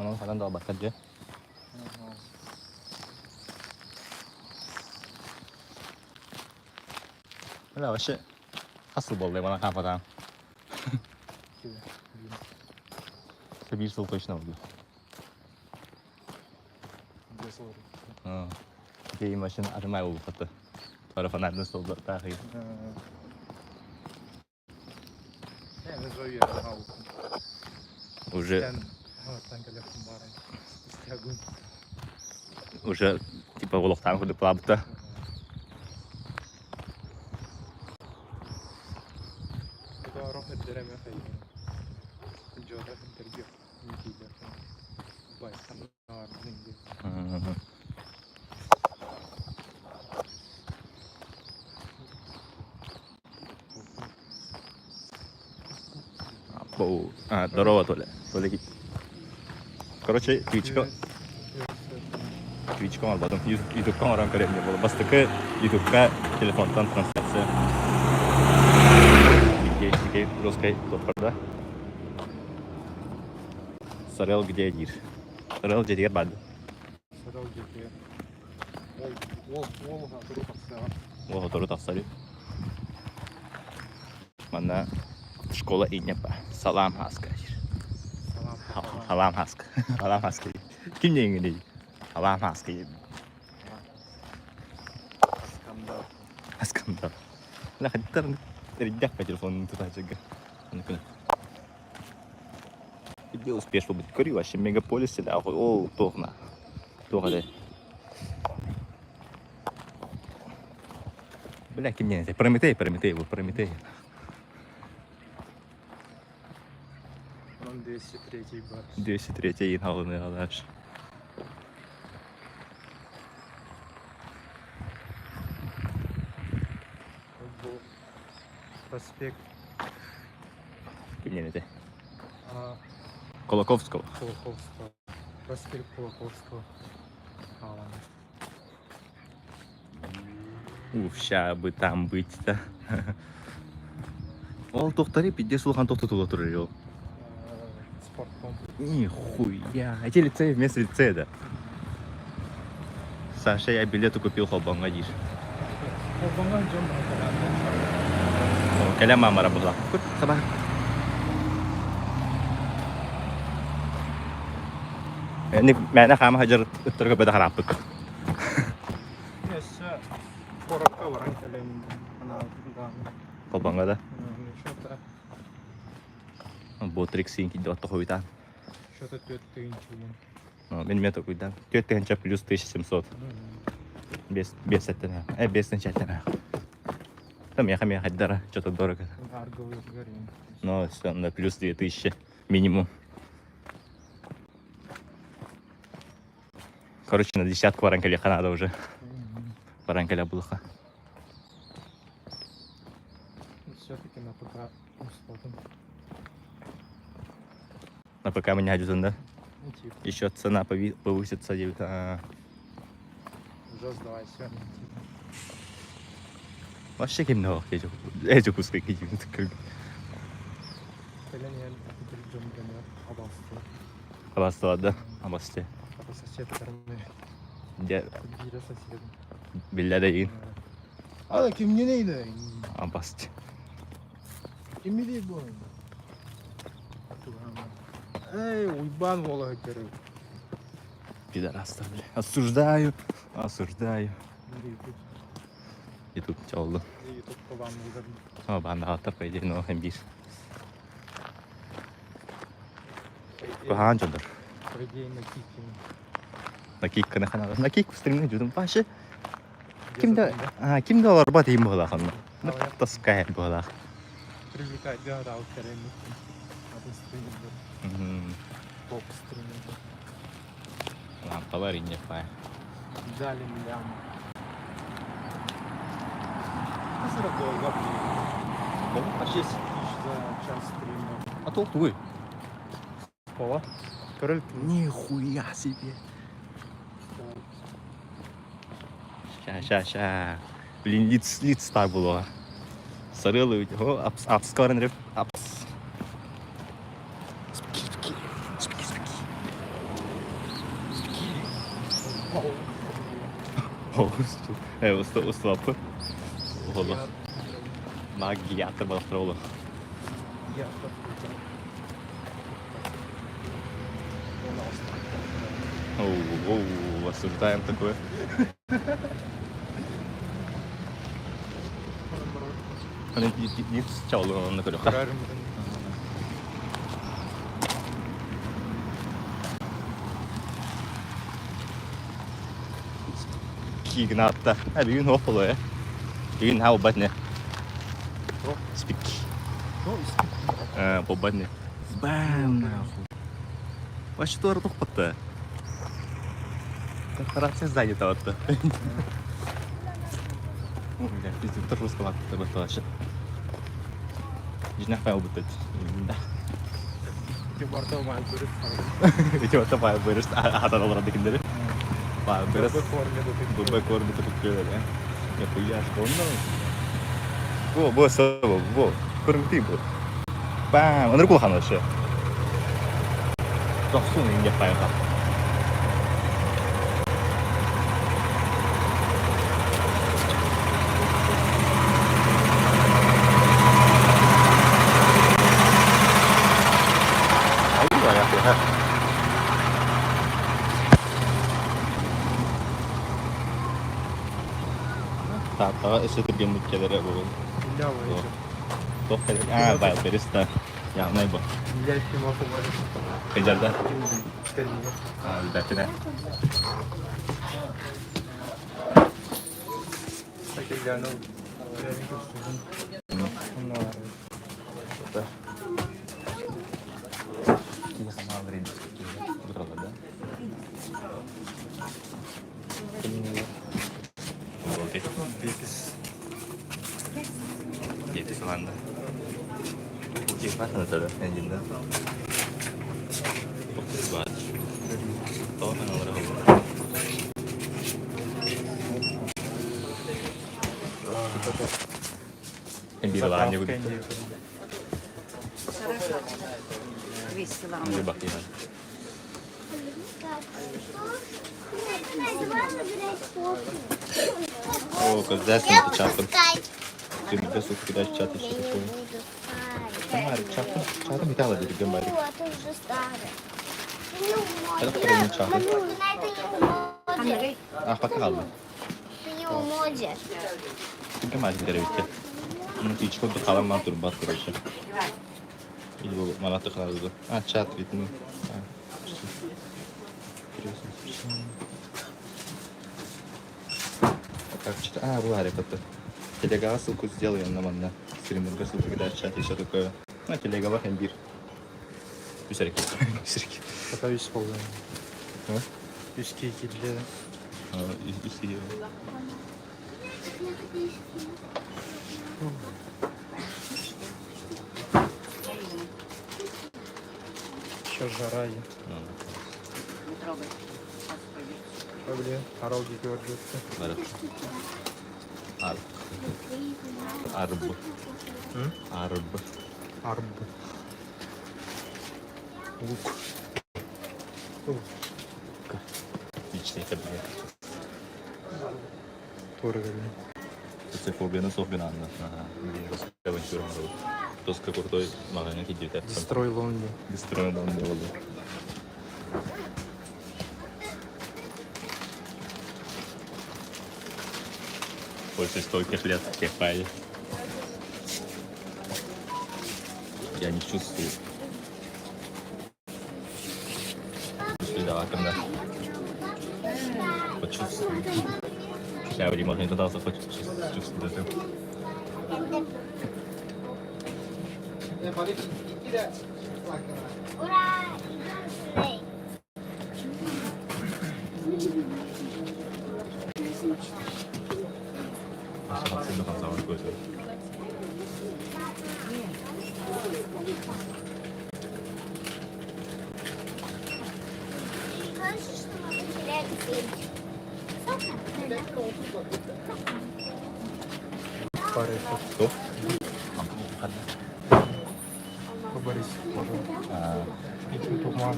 Онон ханан да албакка дьэ. Бля, вообще хас сыл буолла манан хаапатаан? Биир сыл точно буолла. Ити машина арымай улухата. Тора фонарный столбаттаах. Уже уже типа олохтаан курдук плаабыта. Здорово, Толя. Толя Короче, Твичка Твичка оҥорботум. Ютубка оҥорон көрөм диэн буолла. Бастакы Ютубка телефонтан трансляция. Дикий русской да? Сарел где диир? Сарел дьиэтигэр баар Сарел дьиэтигэр. Ол ол ол сотору тахсыаҕа. Ол сотору тахсар Манна школа иннепа. Салам хаска диир. Салам. Салам хаска. Салам хаска диир. Ким диэҥҥиний? Салам хаска диир. Скандал. Скандал. Бля, хаттар эрдэх по телефону тутаачыга. Где успеш быть? Көрүү вообще мегаполис или ол туохна. Туох эрэ. Бля, ким диэн Прометей, Прометей, вот Прометей. Он 203 бар. 203 иин дальше. Бу проспект Ким диэн этэ? А, Кулаковского. Кулаковского. Проспект Кулаковского. Хаалан. Уф, ща бы там быть-то. Ол тохтары пиздец улахан тохтотула турар ол. Спорткомплекс. Нихуя. Эти лицеи вместо лицея, да. Саша, я билеты купил Холбоҥҥо диир. Холбоҥҥо дьон Кэлэ маамара була. Саба. Мээнэ хаама хадьар ыттарга бэдэ харааппыт. Өссө куоракка баран кэлэн Холбоҥҥо да. Что-то Ботрик син кидде оттохуйтан. Что-то түөрт тыһыынча Мин мет окуйдан. 4000 плюс 1700. Без без эттен. Э без тынчаттан. Там я хамя хаддара, что-то дорого. Ну, все, на плюс 2000 минимум. Короче, на десятку баран надо уже. Баран булаха. Все-таки на ПК усталым. На ПК меня один, да? Ну, типа. Еще цена повысится. А... Уже сдавайся. Типа. Вообще кимнөөх эжокускай киһи Абастылар да? Абасты. Дьэ, биллэ да иин. Ала кимненейді? Абасты. Киммилий бу? Эй, уйбан уола көрү. Пидорастар, бля. Осуждаю, осуждаю. И тут oldu. Ama ben de hatta по идее, но биир. Куһаҕан дьоннор. По идее, на киккин. На кикканы ханага. На кик стримне жудум пашы. Ким да а ким да олорбот иим буолаах онно. Таскай буолаах. Привлекать да, да, Атын стример. Топ стример. Лампалар инне пай. Дали лям. Дорого, Почти. за час стрима. А толк тугуй? Школа. Көрөл. Нихуя себе. Ща, ща, ща. Блин, лиц, лиц так было. Сарылы, о, апс, апс, корен, апс. Спики, спики, спики, спики. Устуоппут. Олох. Магиятор балахтар олох. Оу, осуждаем такое. Чаолугун көрүөххэ. Кигнаатта. Бүгүн суох буолуо ээ. Бүгүн наһаа буолбат ини. Спик. Буолбат ини. Бам нахуй. Вообще туора тохпотто. Корпорация занята вот. Бля, пиздец, русского вообще. Дьиҥнээх файл бүттэ. Ити барыта Wildberries. Ити барыта Wildberries аһатан олорор дикиндери. Wildberries. ББ кормит. ББ кормит тут Я что Бу, бу, бу, бу. Көрүҥтүй бу. Бам, ынырык улахан вообще. Тохсун инде пайга. Тааттаҕа өссө түргэнник кэлэрэ буолуо. Туох кэлэр? Аа, Wildberries да. Явнай бу. Кыдьарда. Билбэппин ээ. Биэс ыланда. О, когда чатом. Ты мне сука кидаешь чат и все такое. Тамара, чатом, чатом металла береги, Марик. Это чатом. А, пока ладно. Ты мать берете. Ну, ты чего духала мантур бат, короче. Или манаты ханазу. А, чат видно. Как читать? А, была репота. Телега ссылку сделаем на манна. Стримерга ссылку кидать в чат и все такое. Ну, телега имбирь. Үсәрки. Үсәрки. Пока үс болду. Үске килде. Үске. Еще жара. Не трогай. Сейчас пойдет. Блин, арал көрдү. Арб. Арб. Арб. Арб. Лук. Личный кабинет. Тоже кабинет. Социофобияны софбинанна. Тоска Тоска крутой магазин кидет. Destroy Lonely. Destroy Lonely болды. После стольких лет кефаль. Я не чувствую. Чувствую, когда почувствую. Я вроде можно не додался, хоть чувствую это. Ура! До конца какой-то. Хорошо, что мы потеряли деньги. Кто? Борис. Туман.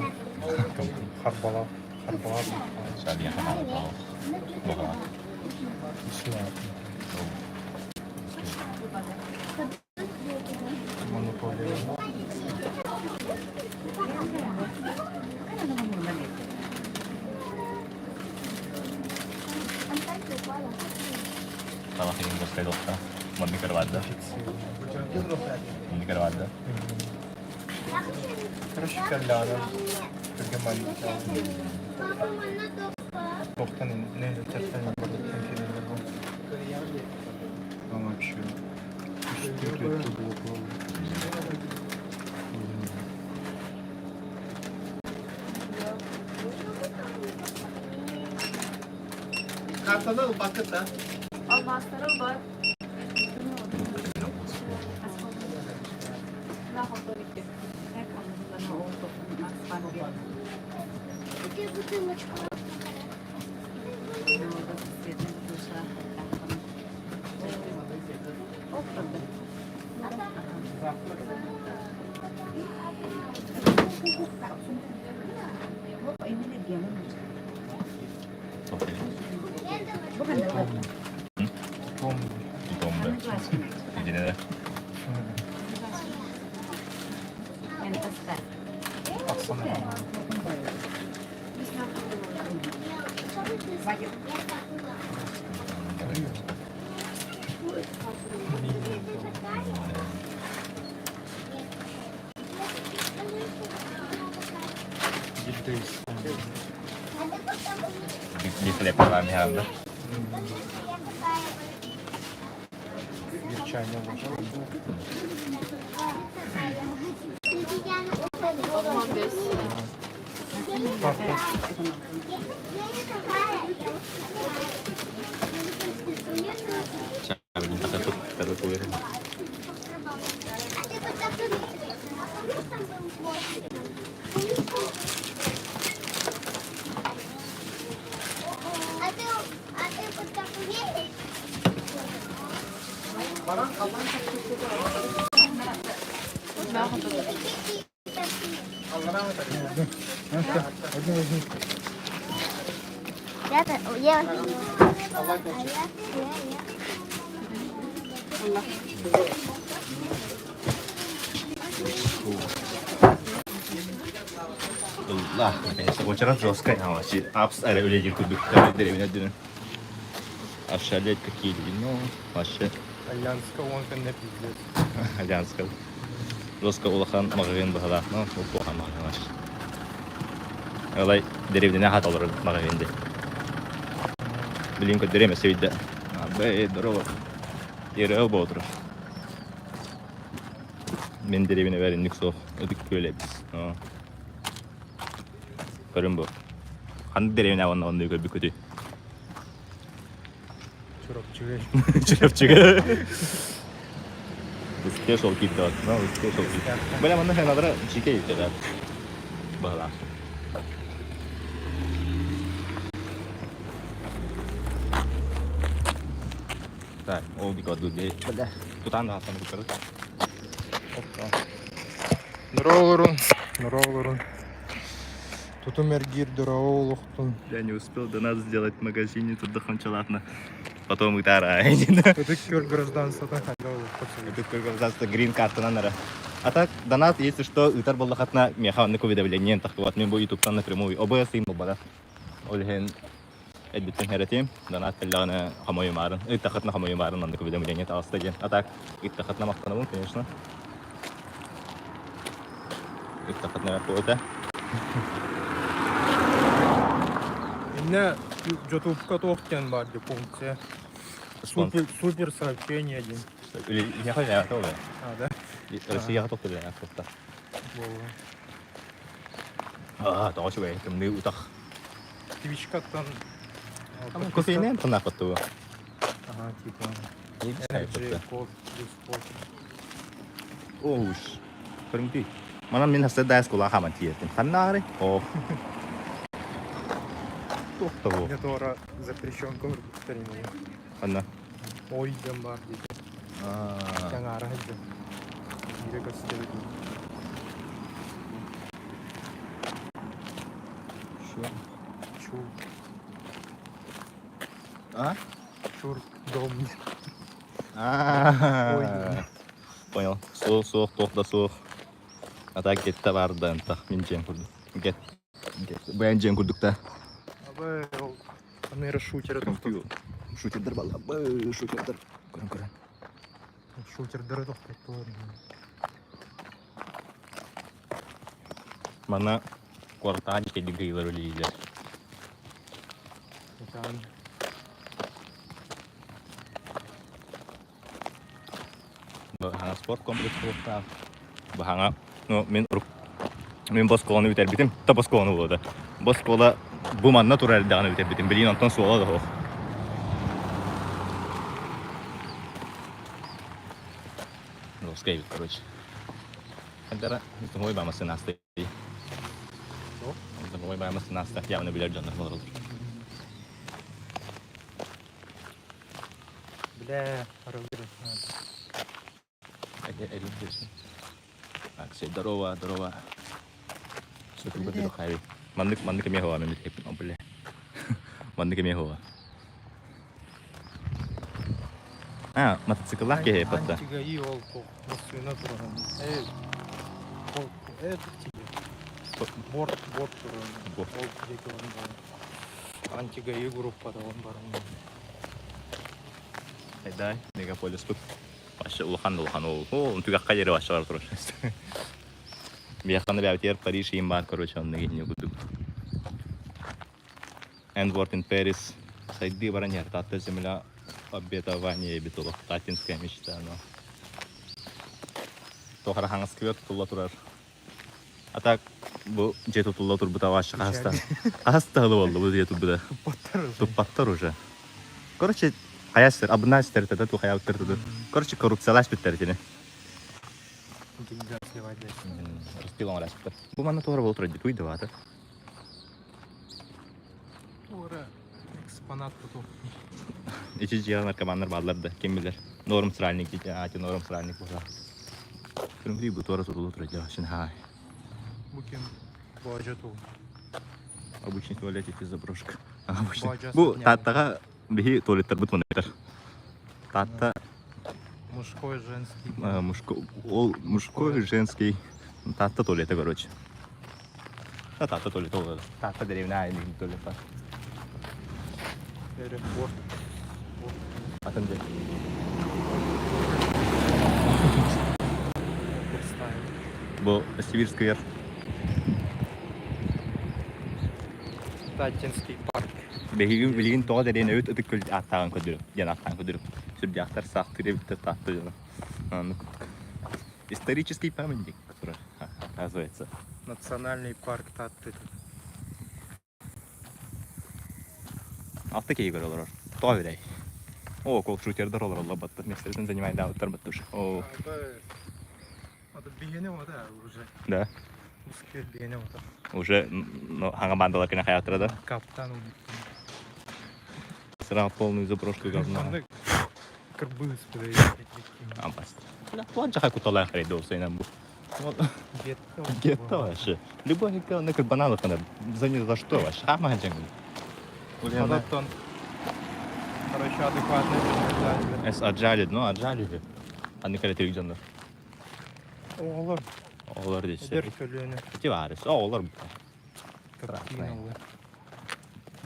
Харбала. Харбаҕа Шабия хамаҕа Баҕа. Монополия. Талахин гостей Манны карвадда. Манны карвадда. Короче, кэллэҕинэ түргэн маленький Туохтан нэһилиэктэртэн барыттан кэлэллэр бу. Там вообще үстүү түөртүү блок Картаны ылбаккыт да? Алмаастары ылбат. Томбы. Идинere. Биир хлеб михаанда. Биир чайная ложка. А ты вот так умеешь? Я, я, Allah, наконец-то очерат жесткая, а вообще апс аре үледир курдук деревня дүнү. Ошалеть какие люди, ну, вообще Альянска он не пиздец. Альянска. Жестко улахан магазин баһала, ну, улахан магазин вообще. Олай деревня хат олор магазинде. Билин көдөрөм эсебидде. Бэй, здорово. Ерел болтур. Мен деревне бәрин суох өтүк күөлэбис. Көрүм бу. Ханнык деревня онно онну көрбүкүтүй? Чурапчыга. Чурапчыга. Special киттер. No, special кит. Бля, манна ханадара чикей да. Бала. Так, ол дик оду де. Бля. Тутан да хасан кутары. Опа. Здорово, Здорово, Тутум эргиир дорово олохтун. Я не успел донат сделать в магазине, тут дохончалатно. Потом ытара. Ытык көр гражданствотын хайда олоххо Это гражданство грин картана нара. А так, донат, если что, ытар боллахатна меха оннук уведомление тахтыбат. Мен бу ютубтан напрямую ОБС им болбада. Ол иһин эдбиттен хэрэтим, донат кэллэҕинэ хомойумаарын, ыттахатна хомойумаарын оннук уведомление таҕыста диэн. А так, ыттахатна махтанабын, конечно. Ыттахатна это. Иннэ Ютубка туох диэн баар дии функция. Супер, супер сообщение один. Или я хуйня, то А, да? Россияҕа тоқту билэн ахтар. Буолла. Аа, тоҕо үчүгэй, тымныы утах. Твичкаттан Кофейнен тынаппыттуу. Ага, типа Energy, код, плюс код. Оуш. Көрүҥтүй. Манан мин хасса даас кула хаман тиертим. Ханнаары? О. Туох Мне тора запрещен көрбүттэрин. Ханна. Ой диэн баар дии. Аа. Жаңаара сылдьан. Биирэ көстөр дии. Шо? Чур. А? Чур дом. А. Понял. Суох, суох, туох да суох. А так гетте бар да ынтах мин дьиэм курдук. Гет. Бэйэн дьиэм курдук да. Абы ол аны шутеры тохтот. Шутердар балла. Бы, шутердар. Көрөн көрөн. Шутердары тохтоттулар. Манна куораттаан кэлин кыйылар үлэлииллэр. Итан. Баһаҥа спорт комплекс буолуохтаах. Баһаҥа, ну, мин мин бу оскуоланы бүтэрбитим. Та бу оскуоланы буолуо да. Бу оскуола бу манна турар эрдэҕинэ бүтэрбитим. Билигин онтон суола да суох. Русская эбит, короче. Хадара, ой баамасын аста. Ой баамасын аста. Явно билэр дьоннор олороллор. Бля, арылдыр. Так, все, здорово, здорово. Маннык маннык эмиэ хоа мен бля. Маннык эмиэ хоа. А, мотоцикллаах киһи патта. Антигаи ол массыына туран. Эй, ол это тебе. Борт, борт туран. Ол диэки он Антигаи группада он баран. Дай, мегаполис тут. Вообще улахан улахан ол. О, түгэххэ диэри вообще бар турар. Биэхханы бэбитигэр Париж иин баар, короче, онно киһини курдук. Эндворд in Paris сайдыы баран иһэр. Таатта земля обетование эбит олох. Татинская мечта, но. Туох эрэ хаҥас кыбыа тутулла турар. А так бу дьиэ тутулла турбута вообще хаста. Хаста ылы болду бу дьиэ турбута. Туппаттар уже. Туппаттар уже. Короче, хайастыр, абынастыр, тогда ту хаябыттар туду. Короче, коррупцияласпыттар итини. Деньга сливать Распил оҥораспыттар. Бу манна туора буолу турар туй давата. Туора экспонат туту. Ити дьиэҕэ наркоманнар бааллар да, ким билэр. Норм сральник дии, аати норм сральник буолар. Күрүҥ бу туора тутулу турар дьэ, хай. Бу ким? Божа туу. Обычный туалет ити заброшка. Обычный. Божа Бу особняк. Тааттаҕа биһи туалеттарбыт муннуктар. Таатта Мужской, женский. мужской, ол мужской, женский. Таатта туалета, короче. А Таатта туалета ол. Таатта деревня айын туалет бар. Аэропорт. Атын дьэ. Представим. Бу Сибирская Таттинский парк. Биһиги билигин тоҕо дэриэнэбит ытык көл ааттааҕын көрдөрүм диэн ааттаан көрдөрүм. Сүрдээхтэр саахтыыр эбиттэр таатта дьоно. Аны исторический памятник, который оказывается. Национальный парк Татты. Алта киһи көрө олорор. Тоҕо билэй? О, кол шутердар олороллор батта. Местелерин занимай даабыттар батта уже. О, Это биһиэнэ ота уже. Да. Ускер биһиэнэ ота. Уже ну, хаҥа бандалар кene хаятыра да. Каптан Сразу полную заброшку говна. Кырбыз Ампас. Планча куталаах эрейде болсайынан бу. Гетто вообще. Любой на бананы хана. За не за что вообще. Хама джангл. Ульяна. Короче, адекватный Эс аджали, ну аджали же. Аны кэлэ дьоннор. Оҕолор. Оҕолор дейсэ. Эдэр көлүөнэ. Ити баарыс. Оҕолор. Каптиналлар.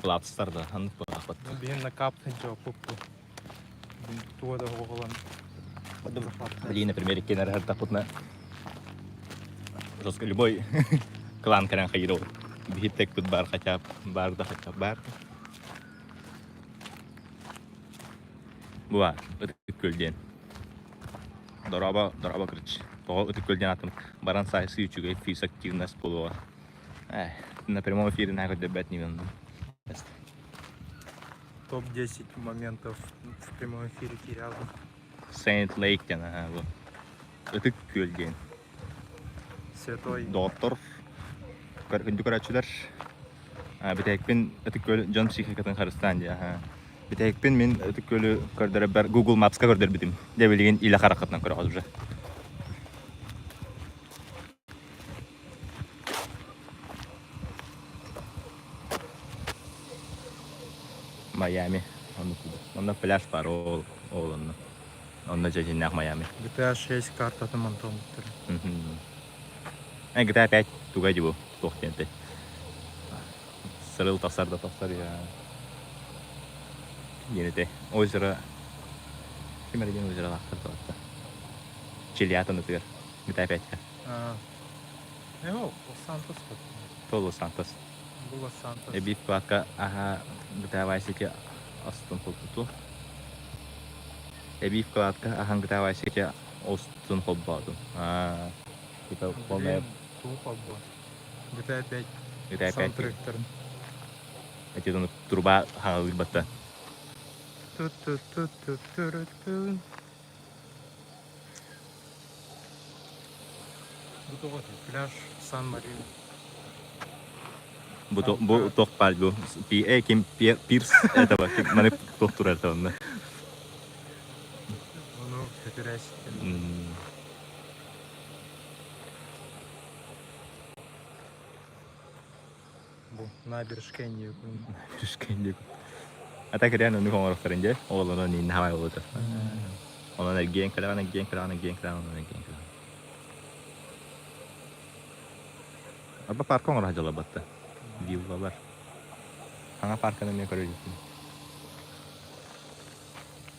Плацтар да ханнык баахпат. Биһин на каптын жопуппу. Туга да оҕолон. Блин, например, кенер хартапутна. Жестко любой клан кэрэн хайырыл. Биһиттек тут бар хотя бар да хотя бар. Бу бар, Ытык Күөл диэн. Дорообо, дорообо короче. Тоҕо Ытык Күөл диэн аатым баран сайсыы үчүгэй физактивность буолуоҕа. Эх, на прямом эфире наһаа көрдөрбөт ньыгын. Топ-10 моментов в прямом эфире Киряза. Saint Lake диэн аха бу. Ытык Күөл диэн. Святой. Доҕоттор, күндү көрөөччүлэр, бүтэһикпин Ытык Күөл дьон психикатын харыстаан диye. Бүтэһикпин мин Ытык Күөлү көрдөрөбөр Google Maps-ка көрдөрбүтүм. Дьэ билигин илэ хараххытынан көрөҕүт уже. Майами. Онно пляж бар ол ол онно. Онно дьэдьиннээх Майами. GTA 6 картатын монталбыттара. GTA 5 туга дии бу туох диэнтэй. Сырыл тахсар да тахсар я. Диэн этэ. Озеро ким эрэ диэн озеролаахтар туотта. Чилиатын ытыгар. GTA 5-ка. Эо, Лос-Сантос То Лос-Сантос. Бу Лос-Сантос. Эбии вкладка аха GTA Vice City астын холбуту. Эбии вкладка ахан GTA Vice City остун холбоотум. Аа, типа полная Туу холбоо. GTA 5 GTA 5 саундтректарын. Эти ону труба хаалыр батта. Ту-ту-ту-ту-ту-ру-ту. Бу тоҕо пляж Сан-Марино. Бу бу туох баар бу Пи ким Пирс этого маны туох турар онно. Ону көтүрээс. Бу набережкэнни Набережкэнни. А так реально ну оҥорохторун дьэ ол онон инна хавай болута. Онон эргиэн кэлэҕин эргиэн кэлэҕин эргиэн кэлэҕин онон эргиэн кэлэҕин. Арба парка оҥоро дьалабатта. Виллалар. Хаҥа парканы эмиэ көрө иликпин.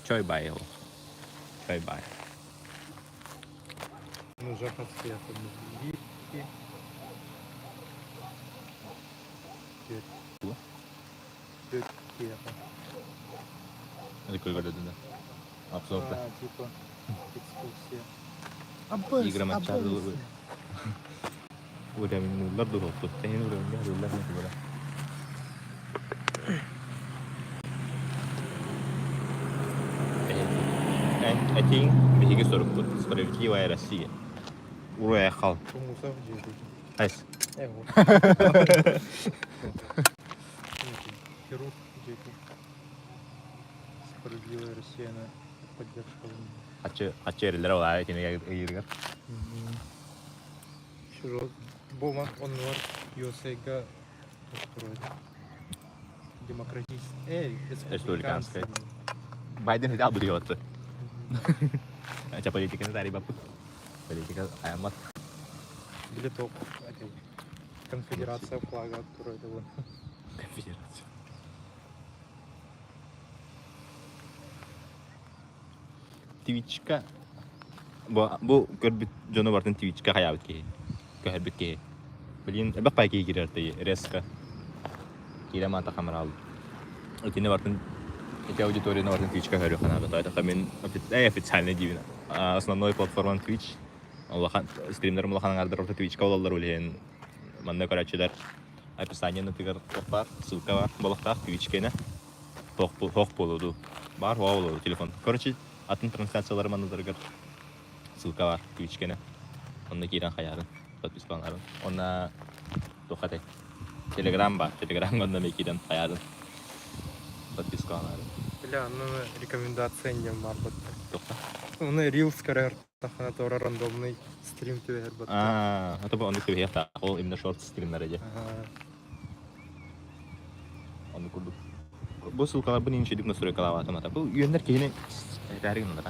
Чой бай ол. Чой бай. Ну, Жаховские автомобили. Түөрт киһиэхэ. Көрдүнэ. Обзорда. Типа экскурсия. Игры матчары уровеннулар дуһутту. Тэһин уровеньга арыыллар була. Этиҥ биһиги сорукпут. Справедливая Россия. Уруйахал. Тумусов дьиэтэ. Айс. Хирург дьиэтэ. Справедливая Россия на поддержка. Хаччы хаччы эрэллэр олаа итини ыйырыгар. Чужой. Бу оннугар USA-га устроить. Демократический. Эй, республиканская. Байден хотел бы делаться. Хотя политика не бапы. Политика аямат. Билеток. Конфедерация флага откроет его. Конфедерация. Твичка. Бу бу көрбүт дьону бартын Твичка хайаабыт киһи. Көһөрбүт киһи. Блин, элбэх пай киһи киирэр тыйы, резко. Киирэ маата хамараал. Итини бартын ити аудиторияны бартын Twitchка көрүөх наада. Это мин официальный диибин. Основной платформа Twitch. Улахан стримнерим улахан аҥаардар орто Twitchка олаллар улиһин манна көрөөччүлэр описаниенытыгар баар, ссылка бар болохтаах Twitchкэне. Туох буолуо Баар буолуо телефон. Короче, атын трансляциялары манныдарыгар ссылка бар Twitchкэне. Онно киирэн хайаарын, подпискаланарын. Онно туох этэй? Телеграм бар. Телеграмҥа онно эмиэ киирэн хайаарын, подпискаланарын. Бля, ну рекомендация не бар Туохха? Оны Reels көрөр тахана туора рандомный стрим түбэһэр батта. Аа, а то оннук түбэһиэх Ол именно шорт стримнары дьэ. Оннук курдук. Бу ссылкаларбын инчидик настройкалаабатым ата. Бу үөннэр киһини этээри гыннар.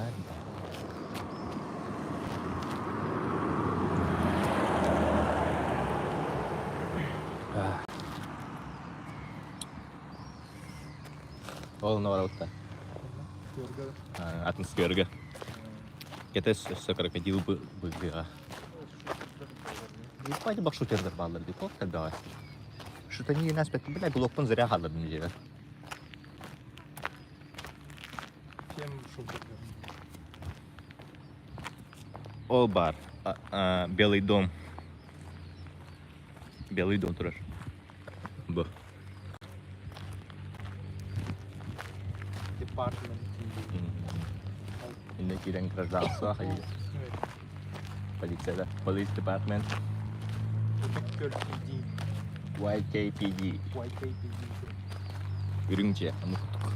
Ол онно барабытта. Атын сквергэ. Кетес өссө крокодил быгыга. Ебать бак шутердер баалар дии. Туох элбэҕэ. Шутани нас бэт бля блокпун зря хааллардым дьиэбэр. Кем шутердер? Ол бар. Белый дом. Белый дом турар. Бу. Департмент. Инне киирэн гражданство хайы. Полиция да. Police Department. PD. YKPD. YKPD. Үрүҥ дьиэ. Ону курдук.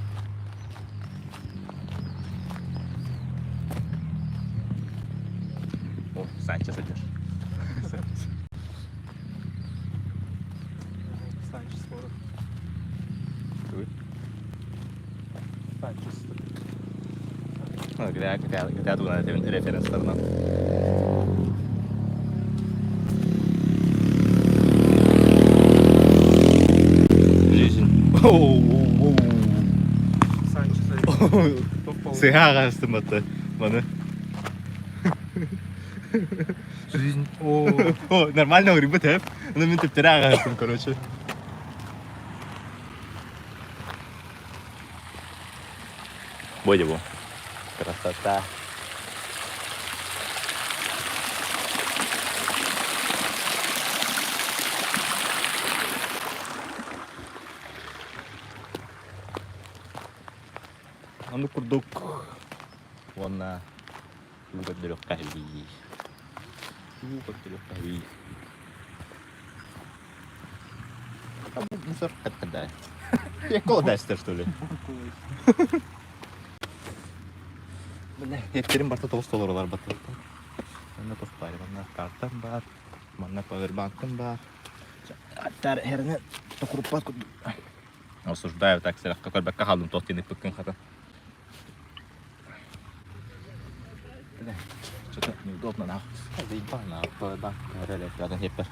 О, Санчо сылдьар. Санчо скоро. Качество. Кытаа тугунан этэбин референстарынан. Жизнь. Сыһа ағастым аты. Маны. Жизнь. О, Нормально говорит, тэп. Ну, мен түптері ағастым, короче. Бодя бу. Красота. Ону курдук уонна уу көрдөрүөххэ эбии. Уу көрдөрүөххэ эбии. Мусор хатхадай. Я колодайстер, что ли? Бля, Эттерим барта тоҕус толорулар батталар. Манна туох баар, манна картам баар, манна павербанкым баар. Аттар эрне токуруппат курдук. Осуждаю так сэрэххэ көрбөккө хаалдым туох диэн ыппыккын хата. Бля, что-то неудобно нахуй. Заебал нахуй, павербанк көрөр рядом хеппер.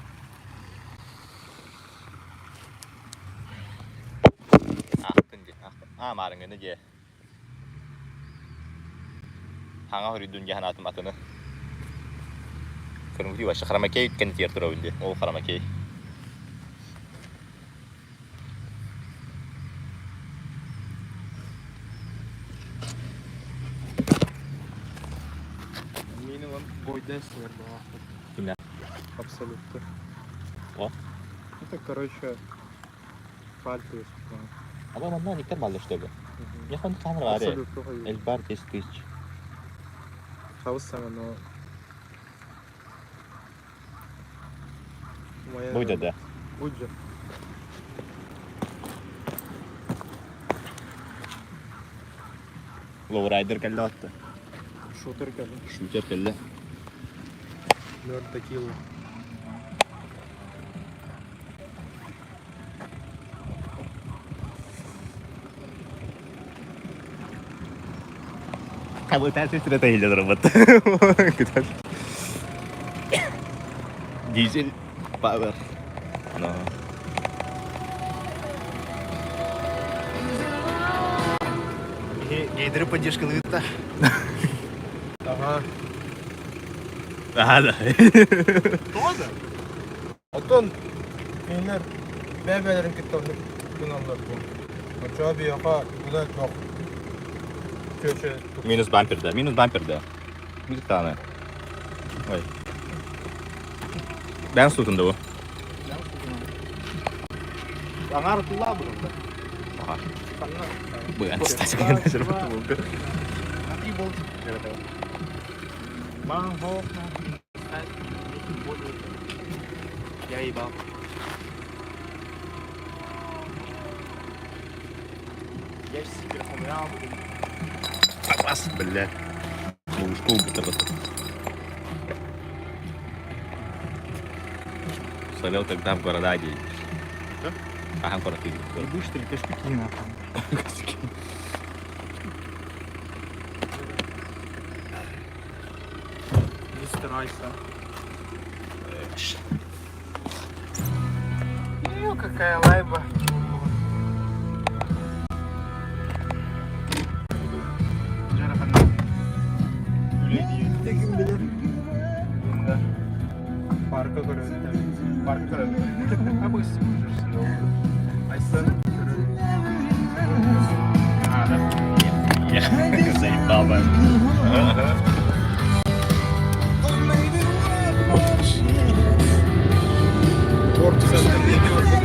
Ахтын дии, ахтын. Аа, маарыҥҥыны дии. Хаҥа хоруйдун дии санаатым атыны. Көрүҥүтүй вообще харамакей кэннитигэр турабын дии. Ол харамакей. Минимум бойдайсылар была. Кимнээх? Абсолютно. О. Это, короче, пальто есть. Аба манна никтер баллы что ли? Я хон камера аре. Абсолютно. Эльбар 10 тысяч. Хаус сама, но... Моя... Будет, да. Будет. Лоурайдер кэллэ атты. Шутер кэллэ. Шутер кэллэ. Мёртвый килл. Хабытаа сестра иһиллэ турабыт. Дизель power. No. Гейдеры поддержкалыыта. Ага. Ага, да. Тоже? Оттон кинилэр бэйэ-бэйэлэрин кытта оннук гыналлар буо. Оччоҕо биһиэхэ быдан элбэх чүөчэ Минус бампер, да. Минус бампер, да. Минус таны. Ой. Бэйэҥ суутун да бу? Аҥаар туллаа бұрында. Аха. Ханна? Быан Три болтик. Ман Я ебал. Я сейчас Бас, бля. Ловушку будто бы. Солел тогда в города едешь. Да? Ага, город едешь. Ебучь ты, кошки нахуй. Не старайся. Ну, какая лайба. Парка көрөттөр. Парка көрөттөр. Айсан Я заебал бы. Торт центр. Заебал.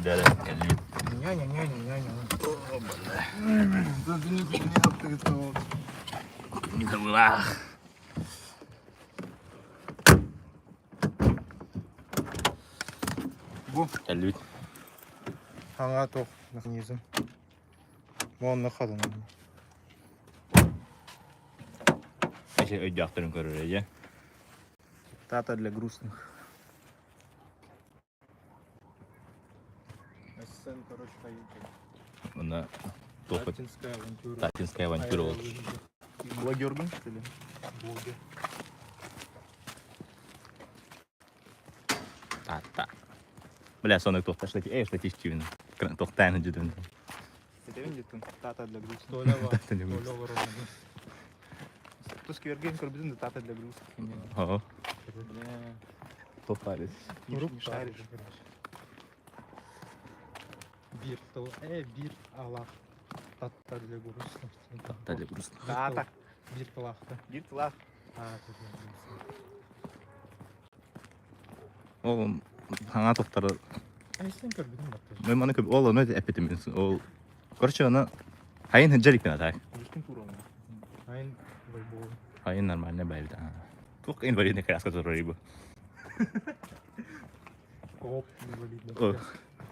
Бэрэ кэллибит. Николаах. Бу Кэллибит. хаҥа туох механизм. Уонна хадын. Эчи өйдөөхтөрүн көрөр эйэ. Тата для грустных. ССН, короче, поедем. Уна туох Таттинская авантюра. Татинская авантюра ол. Блогергун, что ли? Блогер. Тата. Бля, сонок туохта штати, эй, штатистивин. Туохтааны дьүдүн. Это где-то тата для грустных. Толя ва. Тата для Толя грустных. Воронина. Тускверген көрбүтүн да тата для грустных. Ого. Бля, Топарис. не Рук не шаришь. короче. Бир тыл. Э, бир алах. Тата для грустных. Тата для грустных. Тата. Бир тылахта. Бир тылах. Тата для грустных. Ол хаҥа туохтары Ай, сен көрбүтүн баттыр. Мен маны көп ол оны эппитим ол короче аны хайын хыджаликпин а так. Үлкен тура Айн вайбол. Хайын нормально бәлді. Туох инвалидный коляска турар бу. Коп инвалидный. О,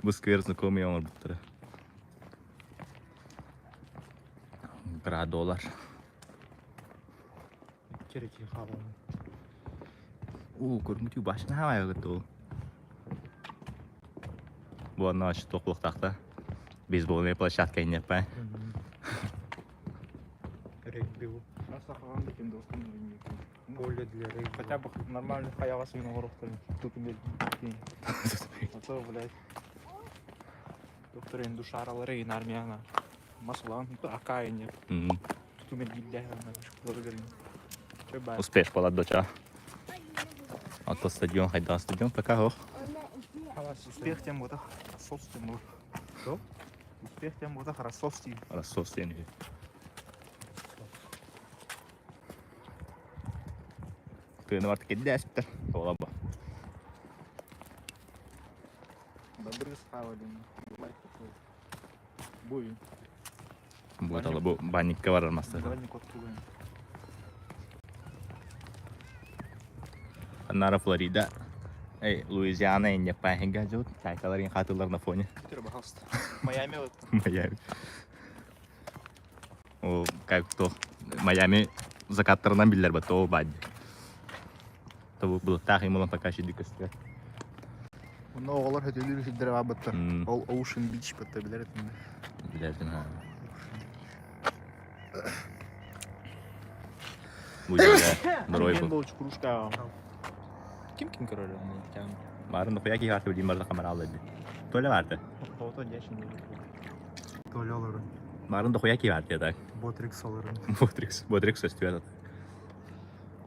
бу сквер знакомый оҥорбуттара. Градолар. Кереки хабан. Уу, көрмүтүү башына хавай ол. Бу анна тоқлықтақта бейсбольная площадка иннеппай. Регби. Асахаган кем достум Поле для регби. Хотя бы нормальный хаяга свин оңороктор. Тут А то, блядь. Доктор индушаралары ин армияна. Масулан, акайне. Тут у меня Успеш полад доча. А то стадион, хайда стадион, пока ох. Успех тем вот Ростовский был. Что? Успех тем вот Ростовский. Ростовский. Тыны бар кедде әспіттер. Тола ба. Добрый схавали. Лайк такой. Буй. Бу тала бу банникка барар мастер. Банник открываем. Аннара Флорида. Эй, Луизиана инне пахинга жут. Чайкаларын хатылар на фоне. Питер, пожалуйста. Майами вот. Майами. О, как то. Майами закаттарынан биллер ба то бадди. То бу тахи мулан пока шиди кыстыга. Онно оҕолор хөтөлүүр сирдэрэ баабыттар. М. Ол Ocean Beach батта билэр этим. Билэрдин ха. Бу жерде Норой бу. Был кружка. Ким ким король он тян. Барын да куяки хаты билим барда камера алды. Толя барды. Ото дячин. Толя олорун. Барын да куяки барды так. Ботрикс олорун. Ботрикс, Ботрикс өстүбэт.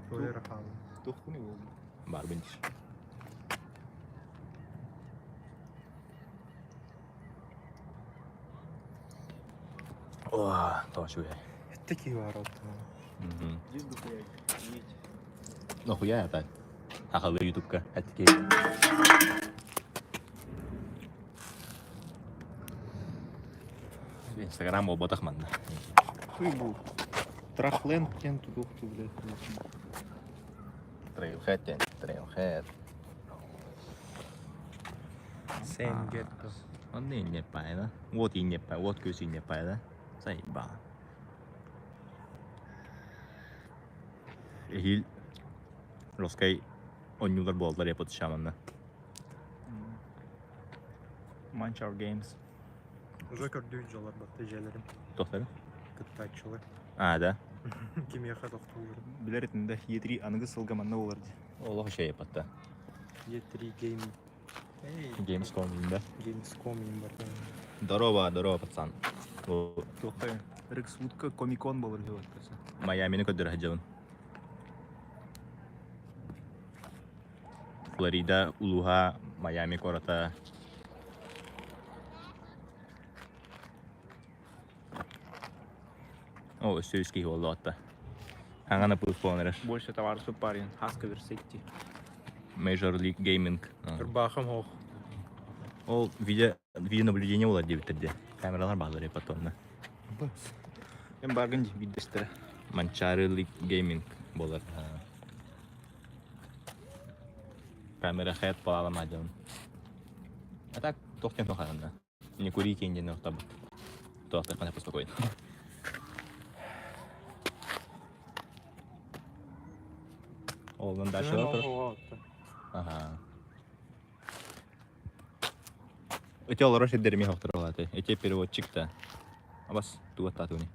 Толя рахалын. Тухуни был. Бар бинтиш. О, тоочуй. Такие ворота. Здесь дохуя. Есть. Нахуя это? Ахалы ютубка. Әттіке. Инстаграм ол ботах манна. Хуй был. Трахленд тен тудухту, блядь. Трейлхед, тен, трейлхед. Сен гетто. Онны иннеппай да. Вот иннеппай, вот көз иннеппай да. Сайба. Эхил Роскай оннюлар буоллар япот шаманна. Munch Our Games. Уже көрдүү жолар батты желерим. Тохтары? Кыттаачылар. А, да. Кимиэхэ тохтуулар. Билэр этим да E3 аныгы сылга манна болар ди. Олох şey япатта. E3 Game. Эй, Gamescom да. Gamescom им бар. Здорово, здорово, пацан. Бу Тухай. Рекс Вудка Комикон болар ди вот. Майамини көддөр хаджабын. Флорида, Улуха, Майами кората. О, өссө болду атта. Хаңана пул понереш. Больше товаров парень. Хаска Версетти. Major League Gaming. Ырбаахым хоох. Ол видео Видеонаблюдение буолар диэбиттэр дии. Камералар бааллар потом. Эн баргын дии биирдэстэрэ. Манчаары Gaming буолар. Камера хэт палалама дьон. А так тохтен тоханна. Не курите не нохтабыт. Туохтаххына спокойно. Ол дальше Ага. Эти олорор сирдэрими хохторолаты. Эти переводчик-то. Абас тугаттаатыгыный.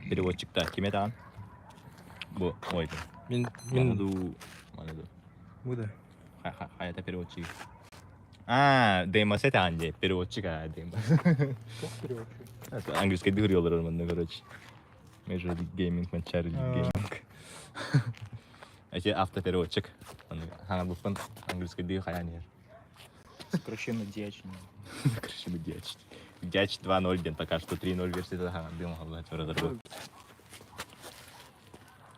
Переводчик-то киме таан? Бу ой. Мин мин Манаду манаду. Бу да. Хайата переводчик. А, Деймос этаан дии. Переводчик а, Деймос. Туох переводчик? Английский дыр олорор манна, короче. Major League Gaming, Manchester League Gaming. Эти автопереводчик. Хаҥа английский дыы хайаан иһэр. Сокращенно дьячь. Сокращенно дьячь. Дьячь 2.0 ден пока что 3.0 версия хаҥа дым оһоллоох разработка.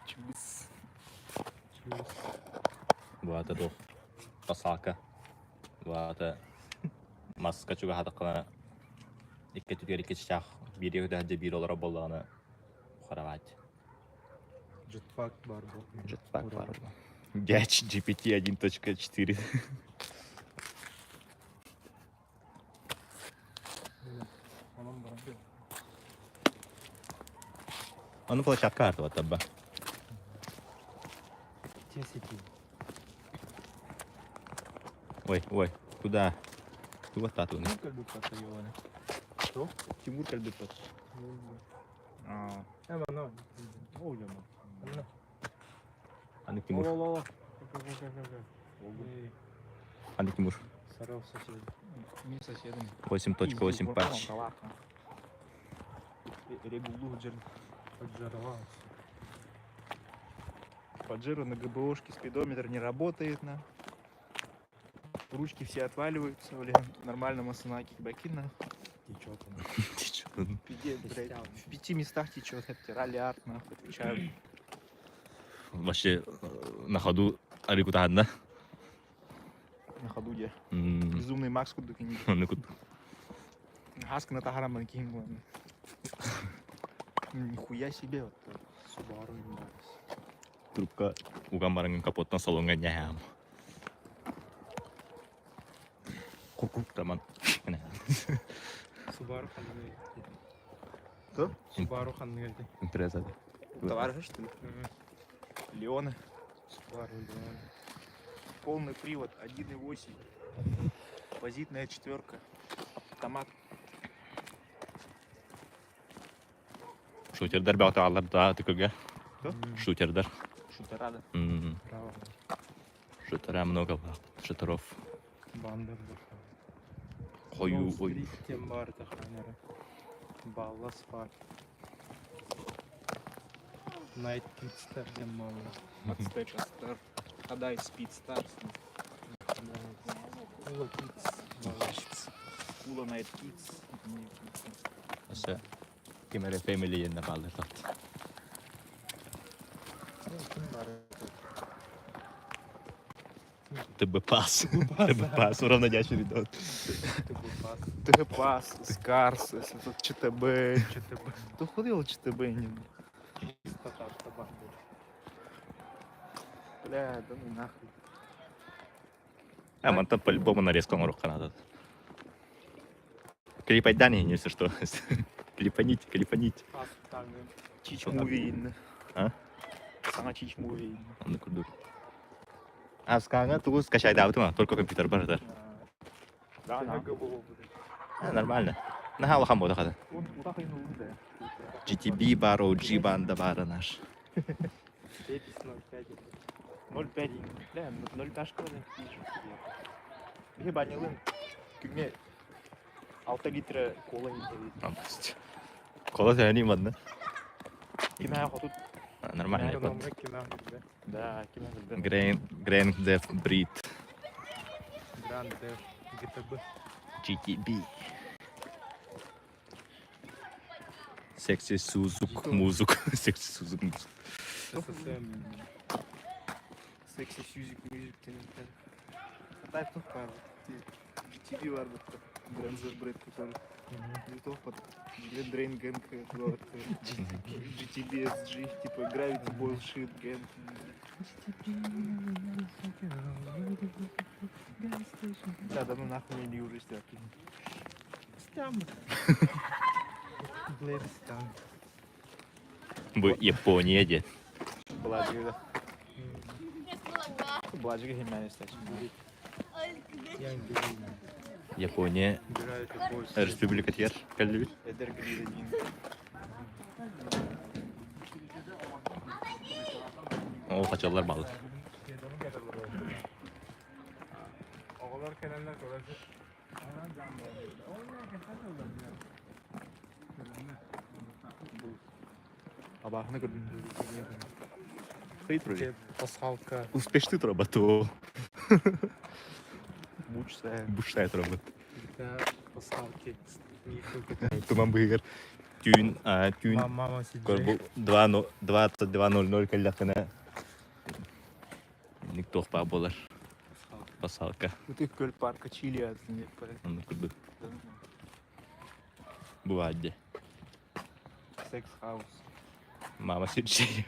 Чубыс. Баата туох посалка. Баата маска чугаһатаххына икки түгэр икки чычаах биир өтө биир олоро буоллаҕына кровать. Jetpack бар был. Jetpack бар был. Дяч GPT 1.4. Онон баран Ону площадка артыбат табба. Тесики. Ой, ой, куда? Куда татуны? Тимур кэлбит ёланы. Что? Тимур кэлбит. А, Эм, оно. ол жаман. Анна. Аны Тимур. О-о-о. Аны Тимур. Саров сосед. Мин соседом. 8.8 патч. Регулу джер. Поджарвался. Паджеро на ГБОшке спидометр не работает на. Ручки все отваливаются, бля. Нормально масанаки бакина. Течет он. Ты чё? Пиздец, блядь. В пяти местах течет, это ралли арт, нахуй, отвечаю. Вообще на ходу арикутаанна. На ходу где. Безумный Макс кудук не. Ону кут. Хаска на тахарам банкин, ладно. Нихуя себе вот. Субару имбарс. Трубка уган барангын капоттан салонга ньяам. Кукук таман. Субару ханныгы. Кто? Субару ханныгы. Импреза. Товарищ, что ли? Леона. Субару, да. Полный привод, 1.8. Позитная четверка. Автомат. Шутердар баҕатааллар да тыкыга. Кто? Шутердар. Шутерада. Право. Шутера много было. Шутеров. Банда был. Хою ой. Тем бар таханера. Баллас бар. Night Kids тем мало. Подстеча Стар. Хадай Спид Старс. Кула Kids. Баллас. Кула Найт Кидс. Ose кимере Family yenine бааллар тат. Ким бар? ТБ пас. ТБ пас. Ровно дячий видео. ТБ пас. ТГ Пас, Скарс, ЧТБ. ЧТБ. Кто ходил ЧТБ? Не... Татар табак. Бля, да ну нахуй. А мантан по-любому нарезка оҥоруохха надо. Клипайдан если что. Клипаните, клипаните. Ас таңы. Чич муви. А? Сама Чич муви. Онно курдук. А скаҥа тугу скачайдаабытым только компьютер бар да. Да, да. А, нормально. Наһаа улахан буолла хата. Он утахай ну да. GTB бар, OG банда бара наш. Пепис 0,5. 0,5. Бля, 0,5 школа. Ебанилын. Күҥҥэ 6 литра кола иһэбит. Кола сәни манна. Кимээ хотут. А, Нормально. Экономра кимээ билбэ. Да, кимээ билбэ. Grand Grand Theft Breed Grand Theft GTB. GTB. Sexy Сузук музык. Sexy Сузук музык. ССМ. Секси сюзик мюзик тенен. Тай тух бар. GTB бар бу. Дрензер бред который. Не под Drain Gang, GTBSG, типа Gravity Bullshit Gang. Да, да ну нахуй не уже стяки. Стям. Блэд стям. Бу Япония диэн. Бладжига. Бладжига химяне стать. Япония республикатыгар кэллибит. Эдер Гридадин. Ол хачаллар балык. Оҕолор кэлэннэр көрөр. Абаахыны көрдүм. Хитрый. Пасхалка. Успешный работу. Бучсая. Буштай работа. Пасхалки. Туман быһыгар түүн түүн Мама сидит. 22.00 кэллэххинэ туох баар буолар пасхалка. Ытык көл парка Чили Оннук курдук. Бывает де. Секс хаус. Мама сидит.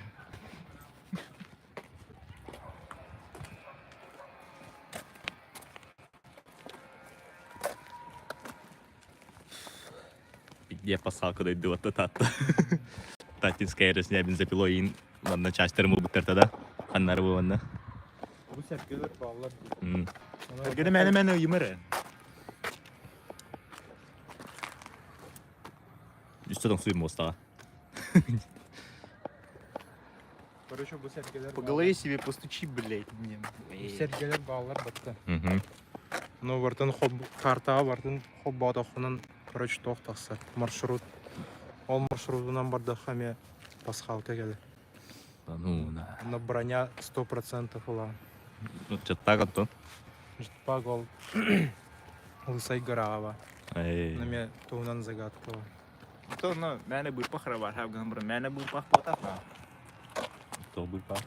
Где пасхалка дойду вот татта. Татинская резня бензопилой ин манна частерым убыттар да. Ханнары бу манна. Бу сэргэлэр бааллар. Эргene мэне мэне ыйымыр. Үстө тоҥсуй муостаҕа. Короче, бу сэргэлэр По голове себе постучи, блядь, мне. Бу сэргэлэр бааллар батта. Ну, бартын хоб картаҕа бартын хобботохунан, короче, туох тахсар. Маршрут. Ол маршрутунан бардахха эмиэ пасхалка кэлэр. Ну, на. Онно броня 100% ылаҕын. Ну, чаттаак оттон. Жетпак ол Лысай гораҕа Эй. Эмиэ туһунан загадка бар. То, но мэне быырпах бар, хабган бр, мэне быырпах потах. Тоҕо быырпах?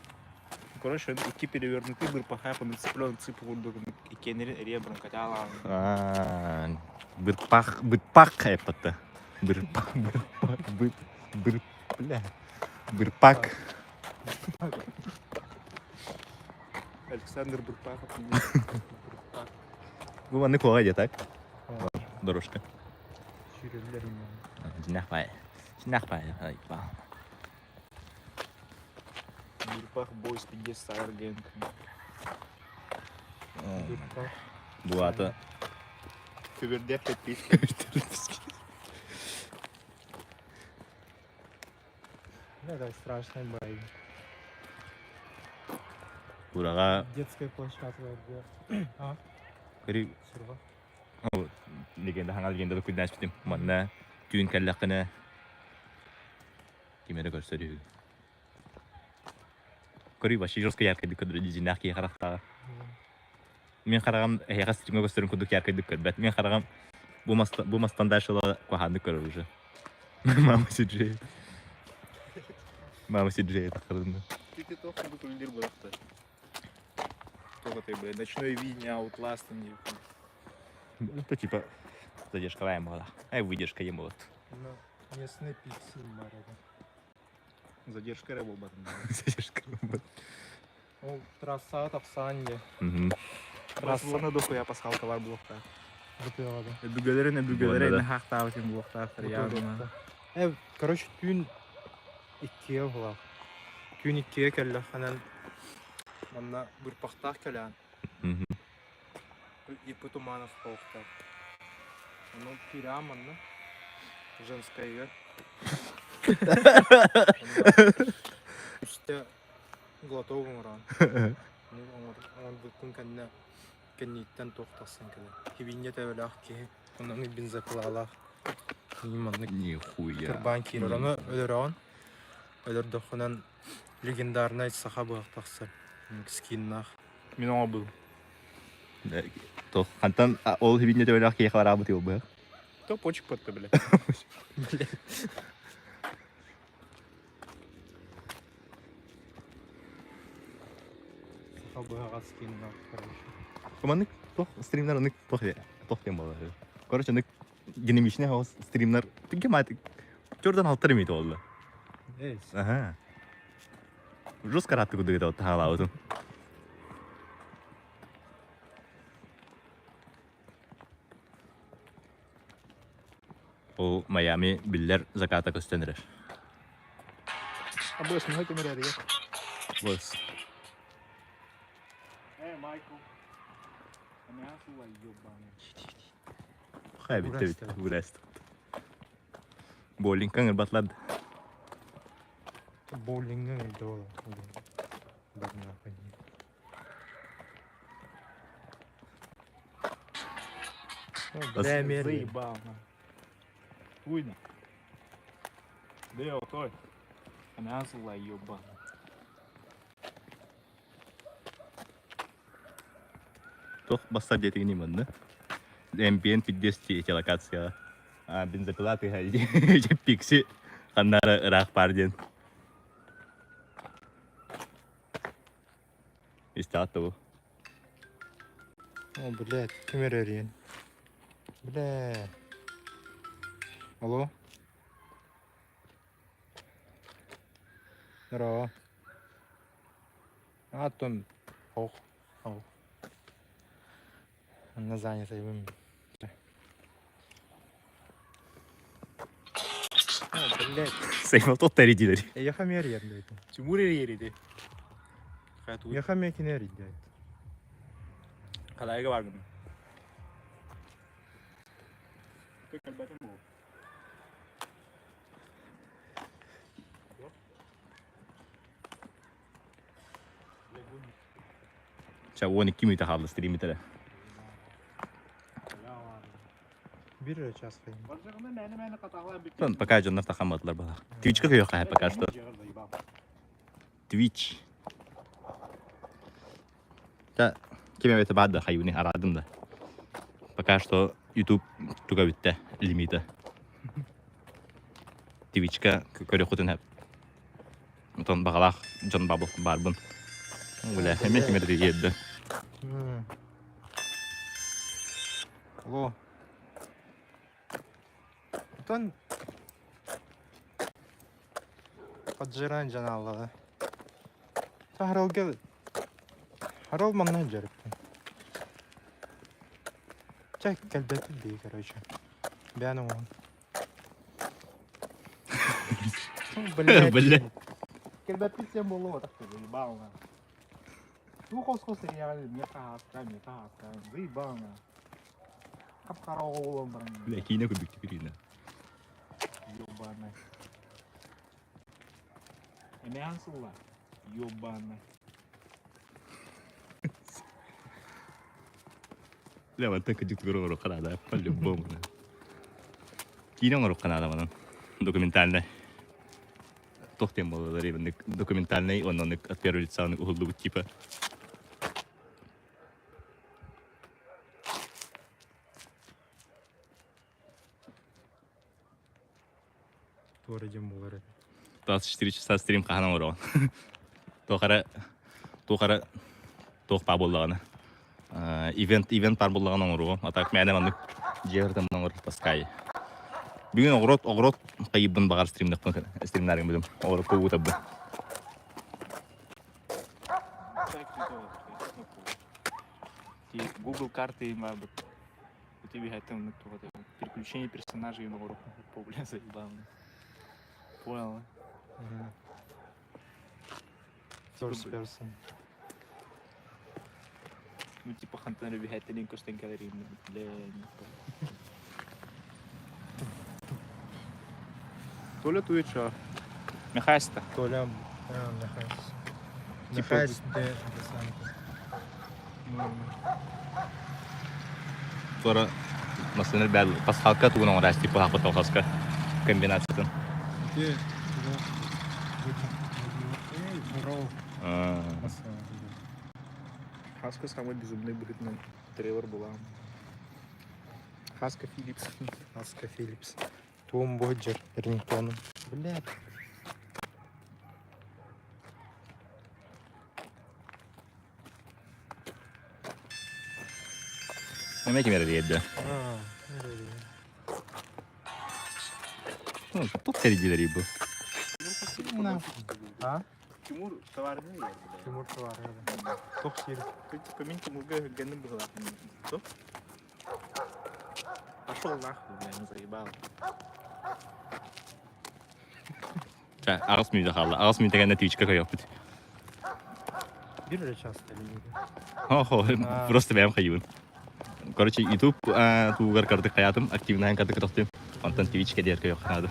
Короче, икки перевернутый быырпаха цыплен цып курдук иккиэннэрин эрийэ баран катаалаан. Аа, бырпах, бырпах эппэтэ. Бырпах, бырпах, быр, быр, бля. Бырпак. Александр Бырпахов. Бу маннык куоҕа дьэ так? Дорожка. Сүүрэллэр Дьинэх бай. Дьинэх бай. Бырпах бойс пиздец Саар Гэнг. Бырпах. Бу аата Көбөрдөөх подписка. Это страшный бай. Ураҕа Детская площадка где. А, көрү сурга. легенда хаҥа легенда куйдааспытым. Манна түүн кэллэххинэ ким эрэ көрсөр үһү. Көрүй вообще жестко яркайдык көрдөрө дьиҥнээх киһи харахтааҕа. Мин хараҕым эһиэхэ стримҥа көстөрүн курдук яркайдык көрбөт. Мин хараҕым бу мас бу мастан дальше куһааннык көрөр уже. Мама Сиджей. Мама Сиджей таххырдын. Ты туох курдук үлэлиир буолахта. Туох этэй, блядь, ночное видение Outlast не. Это типа задержка буола. Ай выдержка ем вот. Ну, местный пиксель барада. Задержка эрэ буолбатын. Задержка. Ол трасса тахсан дьэ. Мгм. Трасса Уонна дохуя пасхалкалар буолуохтаах. бутыаҕа. Өбүгэлэрин өбүгэлэрин Буонна да. хаахтаабытын буолуохтаахтар явно. Э, короче, түүн иккигэ буолаах. Түүн иккигэ кэллэххинэн манна бырпахтаах кэлээн. Мгм. Ипы Туманов хоохтаах. Ону киирээм манна. Женскайга. Үстэ глоток оҥорон. Оҥорбуккун кэннэ кэнниттэн туох тахсан кэлэр. Хибинньэ төбөлөөх киһи, онон бензопилалаах. Маннык Нихуя. кырбаан киирэр. Ону өлөрөҕүн. Өлөрдөххүнэн легендарнай саха быһах тахсар. Скиннаах. Мин оҥорбутум. Туох хантан ол хибинньэ төбөлөөх киһиэхэ бараабыт быһах. То почек потто, блядь. Саха быһаҕа скиннаах, короче. Маннык туох стримнар оннук туох туох диэн буолар. Короче, аны динамичный хаос стримнар тиге мать төрдөн алтар эмит болду. Ага. Жестко ратты кудыгыта таалаабытым. Ол Майами биллэр заката көстөн эрэр. А босс, мөхө кемерерге. Босс. Эй, Майкл. Хай битте битте бураст. Боулингка ырбатлады. Боулингга ырды ол. Бар нахуй. Бля, мер. Заебал, на. Туйна. Део, той. Она зла ебана. Туох бассар диэтигиний манна? MPN пиздец эти локацияҕа. А, бензопила тыаһа пикси ханнара ыраах баар диэн. Истэҕит да бу? О, блядь, ким эрэрийэн? Бля. Алло? Здорово. Аттон ох, ох. Анна занята им. О, блядь. Сейфа тот эридилер. Я хамер блядь. Тимур ериди. Я хамер кинери, блядь. Халайга баргын. Ча 12 минута хаалла стримитэрэ. Бир час хайым. Пока дьоннор тахамматылар бала. Twitchка көйөх пока что. Twitch. Та ким эбэтэ баар да хайуни араадым да. Пока что YouTube туга бүттэ лимита. Twitchка көрүөххүтүн сөп. Отон баҕалаах дьон баарбын. Бля, эмиэ ким эрэ тиийэрдэ. Алло. Отон Поджиран дьанааллаҕа. Харалга Харал манна дьарыктан. Чэ, кэлбэппит дии, короче. Бэйэн оҥоһун. Блядь. Бля. Кэлбэппит сен буолуо так заебал на. Ну хос-хос реально мне хаска, мне хаска, заебал на. Хап-хара оҕолон баран. Бля, киинэ курдук теперь Ёбаный. Эмээн сылла. Ёбаный. Бля, мантан кырдьык тугу оҥоруохха наада, по-любому. Киинэ оҥоруохха наада манан. Документальнай. Туох диэн буолаллар ибинник документальный уонна оннук от первого лица уһуллубут типа. Туора диэн буолар этэ. 24 часа стрим хаһан оҥороҕун? Туох эрэ туох эрэ туох баа буоллаҕына ивент ивент баар буоллаҕына оҥоруом. А так мээнэ маннык дьиэ ырытан оҥорор таскай. Бүгүн оҕуруот оҕуруот хайыыбын баҕар стримнахпын стримнаарыҥ быдым. Оҕуруокка уутарбын. Google карты им баар Переключение персонажей на уроку. Бля, заебал. Понял. First person. Ну типа хантан ребятелин костен галерин. Бля, не понял. Толя Туича. Михайста. Толя, Михайс. Типа- Михайс де Десанто. Туора массыына бэл пасхалка тугун оҥорааччы типа хаппыт колхозка комбинациятын. Где? Урал. Хаска самый безумный быһыытынан трейлер была. Хаска Филлипс. Хаска Филлипс. Туом Боджер, рингтоном. Блядь. Эмэ ким эрэ диэдэ. А, Ну, тут сэрдилери бу. А? Тимур товарный. Тимур товарный. Тоқ сир. Типа мин Тимурга өһүргэнним быһылаах. Стоп. Пошел нахуй, бля, не заебал. Ча, аҕыс мүнүүтэ хаалла. Аҕыс мүнүүтэ кэннэ Twitchка көйөхпүт. Бир эле часто элемеге. Хо, просто бэйэм хайыбын. Короче, YouTube туугар кардык хаятым, активнаһын кардык тохтуйум. Онтон Twitchка диэр көйөх хаады.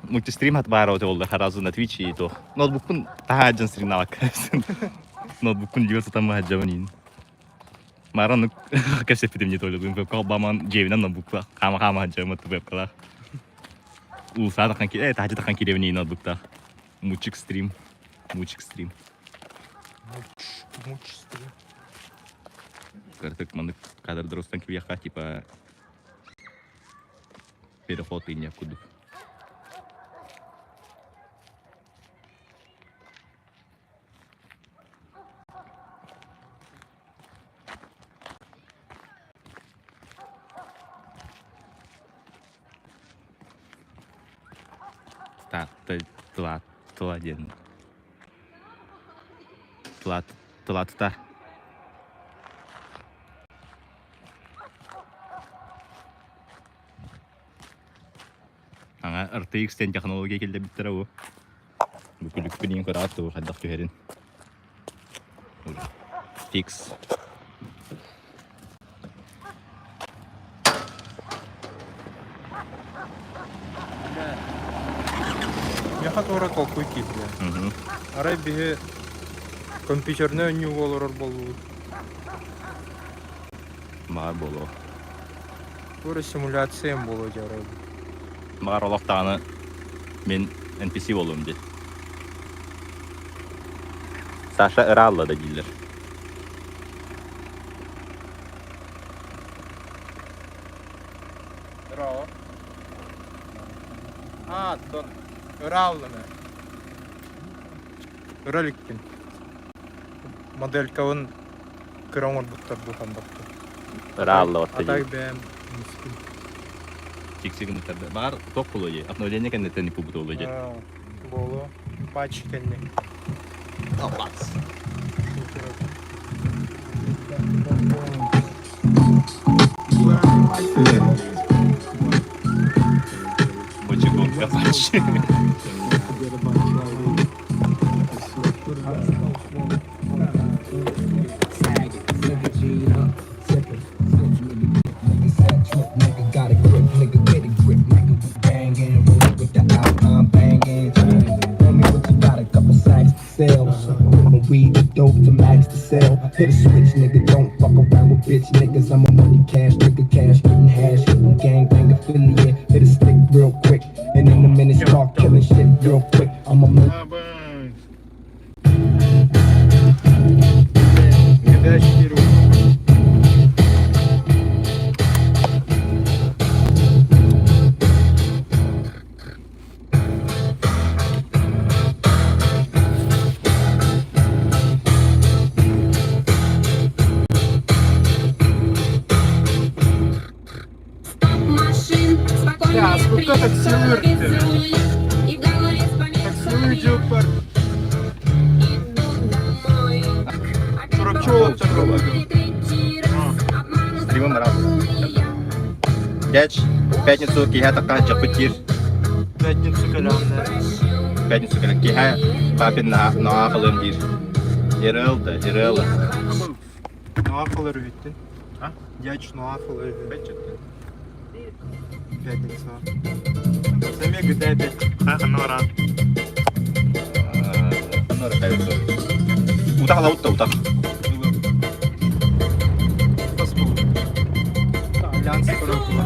Мультистрим хат баара оте олла харазу на Twitch и то. Ноутбукпун таһаадьан стримналак. Ноутбукпун дьиэ сатамма хаджабын иин. Мааран кэпсэппитим не тойлудум. Вебка баман дьиэбинэн ноутбукка хаама-хаама хаджабым вебкалаах. Улусаа тахан ки э таһдьа тахан киирэбин ноутбуктаах. Мучик стрим. Мучик стрим. Муч стрим. Кыртык маннык кадрдар устан кибиэхэ типа переход инньэ курдук. Таатта тыла тыла диэн тыла тылатта Аңа RTX диэн технология киллэрбиттэрэ бу. Бу күлүкпүн иин көрөөт тугу хайдах түһэрин. Фикс. Миэхэ туора толкуй киирдэ. Арай биһи компьютернай оонньууга олорор буоллубут. Баар буолуо. Туора симуляциям буолуо дьэ арай. Баҕар олох даҕаны мин NPC буолуом дии. Саша ыраалла да дииллэр. Ыраал. Аа, оттон ырааллана. Ыра иликпин. Моделькабын кыра оҥорбуттар дуу ханбаттар. Ыраалла отто А так дии. бэйэм мискин. Тикси гыннар. Баҕар туох буолуо дии? Обновление кэнниттэн иппут буолуо дии. Буолуо. Патч кэнни. Аллас. Мочегонка патч. GTA 4 Да, сколько такси выртели? Такси уйдет Чурапчы Стримом раз. Дядь, в пятницу киһэ такка дьаппыт Пятницу кэлэҕинэ. Пятницу кэлэ киһэ папин наҕаа халыам диир. Ирэл да, Ирэл. Ноафалар үһүттэн. А? Дядь Ноафалар үһү. Пятница. Сэмэ GTA 5. Ханна баран? Утах лаутта утах. Альянс көрөкүлэ.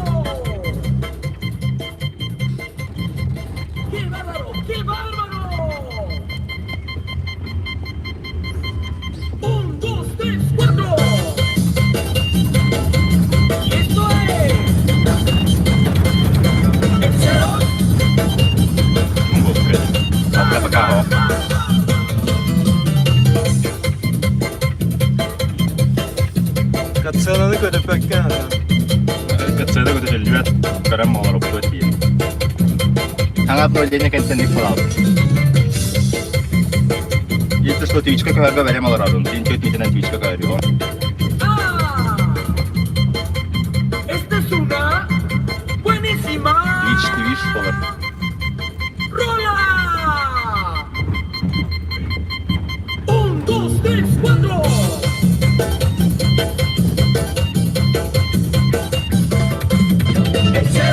Пока. Катсценаны көтөппөккө. Көрөн олоробут диэн. Саҥа обновление кэнниттэн ыксалаабыт. Если что, Twitchка көһөргө бэлэм олоробун. Син төрт метринэн Twitchка көһөрүөҕүм. Esta es una buenísima Twitch, Twitch болар. rola. Un, dos, tres, cuatro. Es la rola que dice.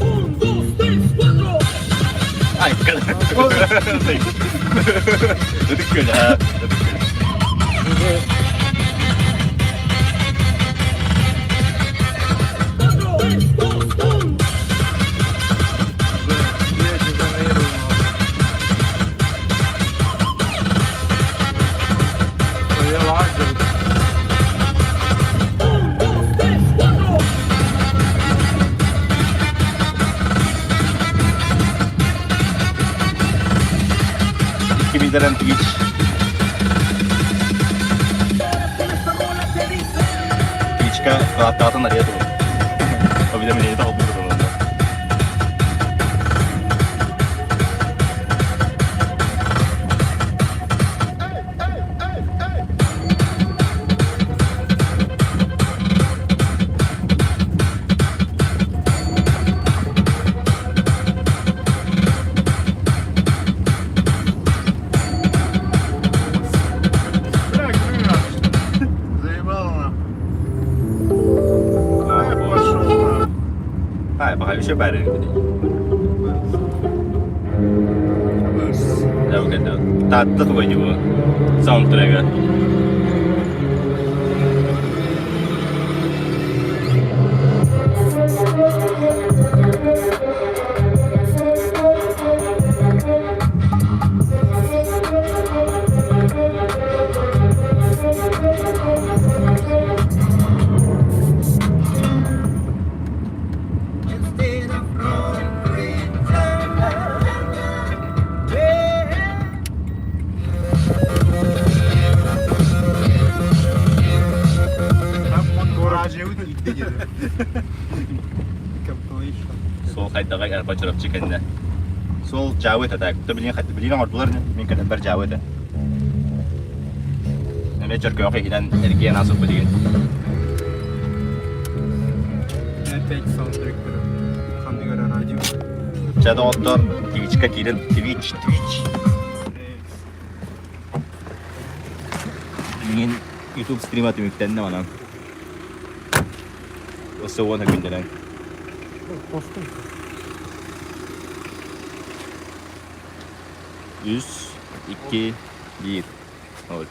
Un, dos, tres, cuatro. Ай, Ытык күөл, аа, ытык күөл. Cuatro, tres, dos, un. Рио-де-Жанейро у нас. Лазер. Un, dos, tres, cuatro. Икки мийтэрэн Twitch. Esta rola que dice. Twitchка кылааттаатын арыйа турар. Уведомление холбуу турар. Бля, крыша. Заебало нахуй. Ай, пошел нахуй. Ай, баҕа үчүгэй бары. Да, вот это. Таатта тугай его. Саундтрека. Муражевый илдэ Compilation. Суол хайдаҕай арба чурапчы кэннэ. Суол дьаабы этэ так. Билигин хайда билигин оҥордулар мин кэннэ бар дьаабы этэ. Эмиэ Чөркөөххө иһинэн эргийэн аасыппыт билигин. Опять саундтрек Ханнык эрэ радио. Чэ доҕоттор, Twitchка киирэн Twitch, Twitch. Билигин YouTube стрима түмүктэннэ манан. Өссө уон күндэнэн. Постум. Үс, икки, биир. Ноль.